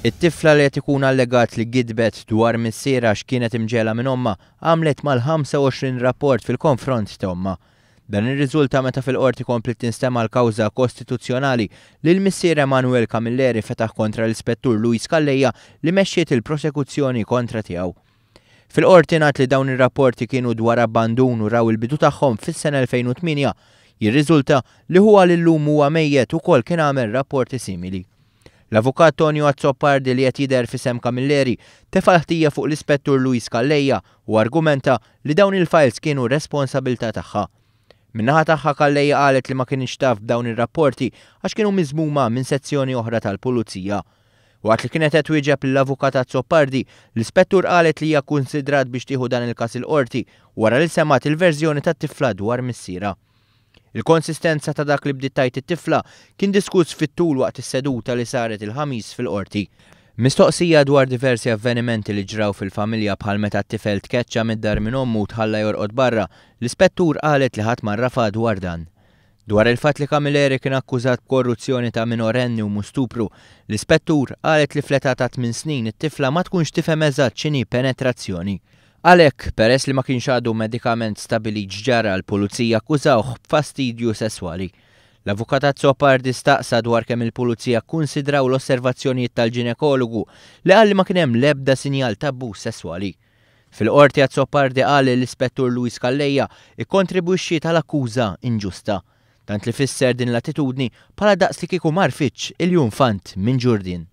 It-tifla li qed ikun allegat li gidbet dwar missierha għax kienet imġegħla minn ommha għamlet mal-25 rapport fil-konfront ta' ommha. Dan irriżulta meta fil-Qorti kompliet tinstema' l-kawża kostituzzjonali li l-missier Emanuel Camilleri fetaħ kontra l-Ispettur Louise Calleja li mexxiet il-prosekuzzjoni kontra tiegħu. Fil-Qorti ngħad li dawn ir-rapporti kienu dwar abbandun u raw il-bidu tagħhom fis-sena 2008. Jirriżulta li ħuha li llum huwa mejjet ukoll kien għamel rapporti simili. L-Avukat Tonio Azzopardi li qed jidher f'isem Camilleri tefa' l-ħtija fuq l-Ispettur Louise Calleja u argumenta li dawn il-files kienu responsabilità tagħha. Min-naħa tagħha Calleja qalet li ma kinitx taf b'dawn ir-rapporti għax kienu miżmuma minn sezzjoni oħra tal-Pulizija. Waqt li kienet qed twieġeb lill-Avukat Azzopardi, l-Ispettur qalet li hija kkunsidrat biex tieħu dan il-każ il-Qorti wara li semgħet il-verżjoni tat-tifla dwar missierha. Il-konsistenza ta' dak li bdiet tgħid it-tifla kien diskuss fit-tul waqt is-seduta li saret il-Ħamis fil-Qorti. Mistoqsija dwar diversi avvenimenti li ġraw fil-familja bħal meta t-tifel tkeċċa mid-dar minn ommu u tħalla jorqod barra, l-Ispettur qalet li ħadd m'għarrafha dwar dan. Dwar il-fatt li Camilleri kien akkużat b'korruzzjoni ta' minorenni u mustupru, l-Ispettur qalet li fl-età ta' tmien snin it-tifla ma tkunx tifhem eżatt x'inhi penetrazzjoni. Għalhekk, peress li ma kienx għadu medikament stabbilit x'ġara, l-Pulizija akkużawh b'fastidju sesswali. L-Avukat Azzopardi staqsa dwar kemm il-Pulizija kkunsidraw l-osservazzjonijiet tal-ġinekologu li qal li ma kien hemm l-ebda sinjal t'abbuż sesswali. Fil-Qorti Azzopardi qal li l-Ispettur Louise Calleja ikkontribwixxiet għal akkuża inġusta, tant li fisser din l-attitudni bħala daqs li kieku m'għarfitx iljunfant minn ġurdien.